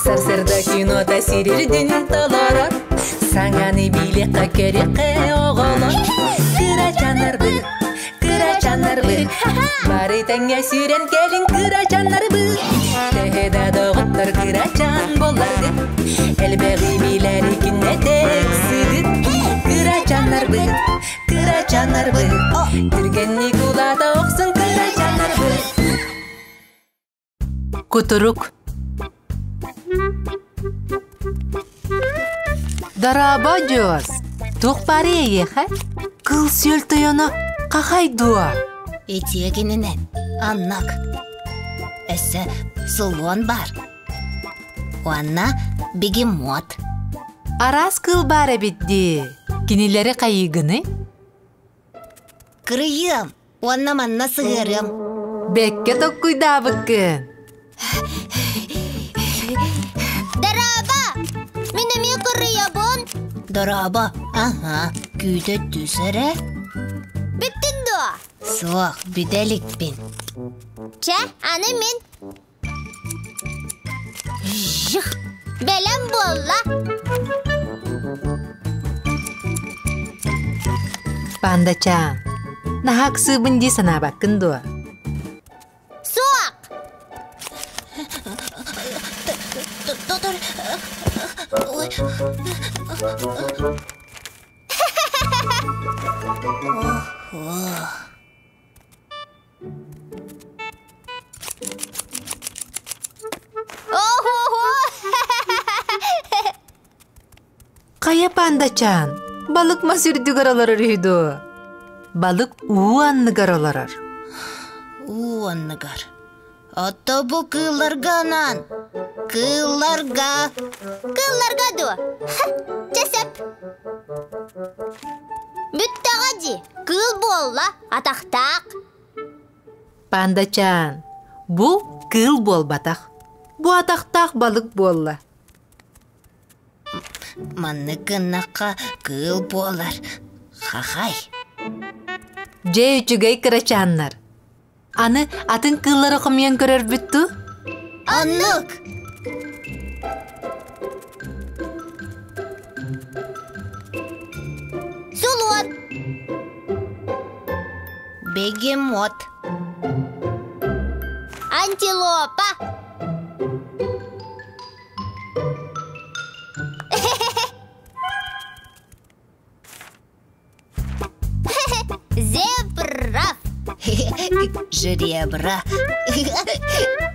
Сарсыарда кинота сирирдин толорор Саҥаны билиэххэ көрүөххэ оҕолор Кырачаннарбыт, кырачаннарбыт Бары тэҥҥэ сүүрэн кэлин кырачаннарбыт Төһө да доҕоттор кырачан буолларгыт Элбэҕи билэри күннэтэ ыксыгыт Кырачаннарбыт, кырачаннарбыт Түргэнник улаата охсун кырачаннарбыт Кутурук Дорообо, Дьуос! Туох баарый эйиэхэ? Кыл-сүөл тойоно хахай дуо? Итиэгининэн, аннак. Өссө сулуон бар. Уонна бегемот. Араас кыыл баар эбит дии. Кинилэри хайыыгыный? Кырыйыам уонна манна сыһыарыам. Бэккэ токкуйдаабыккын. Дорообо! Мин эмиэ кырыйабын. Дорообо, аһа, күүтэ түс эрэ. Бүттүн дуо? Суох, бүтэ иликпин. Чэ, аны мин. Бэлэм буолла. Пандачаан, наһаа ыксыыбын дии санаабаккын дуо? Суох! Хайа пандачаан, балык мас үрдүгэр олорор үһү дуо? Балык уу анныгар олорор. Уу анныгар. Ото бу кыылларга анаан. Кыылларга. Кыылларга дуо? Чэ сөп. Бүттэҕэ дии. Кыыл буолла, атахтаах. Пандачаан, бу кыыл буолбатах. Бу атахтаах балык буолла. Маннык гыннахха кыыл буолар. Хахай. Дьэ үчүгэй кырачааннар. Аны атын кыыллары хомуйан көрөрбүт дуу? Оннук! Сулуон! Бегемот. Антилопа! Зебра! Жеребра.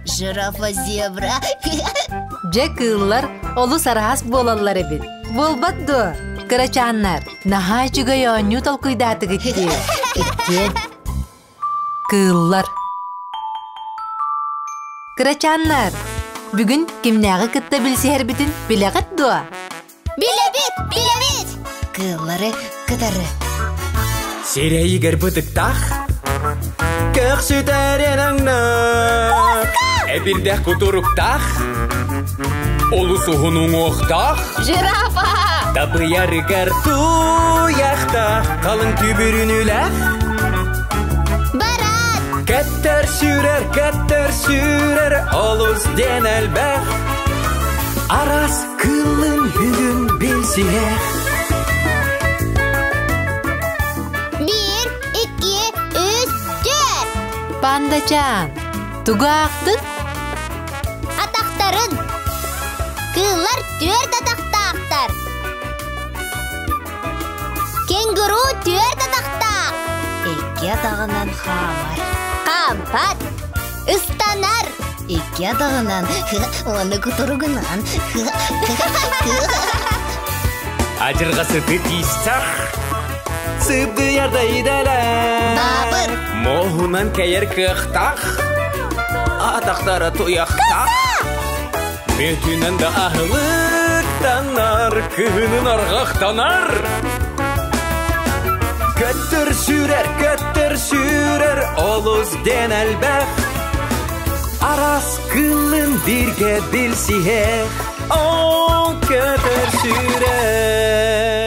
Жирафа зебра. Дьэ кыыллар олус араас буолаллар эбит. Буолбат дуо? Кырачааннар, наһаа үчүгэй оонньуу толкуйдаатыгыт дии. Иккиэн. Кыыллар. Кырачааннар, бүгүн кимнээҕи кытта билсиһэрбитин билэҕит дуо? Билэбит, билэбит! Кыыллары кытары. Сирэйигэр бытыктаах, көхсүтэрин аҥнар, эбирдэх кутуруктаах, олус уһун уҥуохтаах, Жирафа! табыйарыгар туйахтаах, халыҥ түбүрүнүлээх, Баран! Кэттэр сүүрэр, кэттэр сүүрэр, олус диэн элбэх. Араас кыылын бүгүн билсиэх. Биир, икки, үс, түөрт! Пандачаан, тугу аахтыҥ? Атахтарын! Кыыллар түөрт атахтаахтар. Кенгуру түөрт атахтаах. Икки атаҕынан хаамар. Хаампат. Ыстанар. Икки атаҕынан уонна кутуругунан. Адьырҕасыты тиистэх, сыбдыйарда идэлээх. Баабыр. Моһунан кэйэр кыахтаах, атахтара туйахтаах. Мүтүнэн да аһылыктанар, кыһынын арҕахтанар. Көттөр сүүрэр, көттөр сүүрэр, олус диэн элбэх. Араас кылын бииргэ билсиһэх, ол көтөр сүүрэр.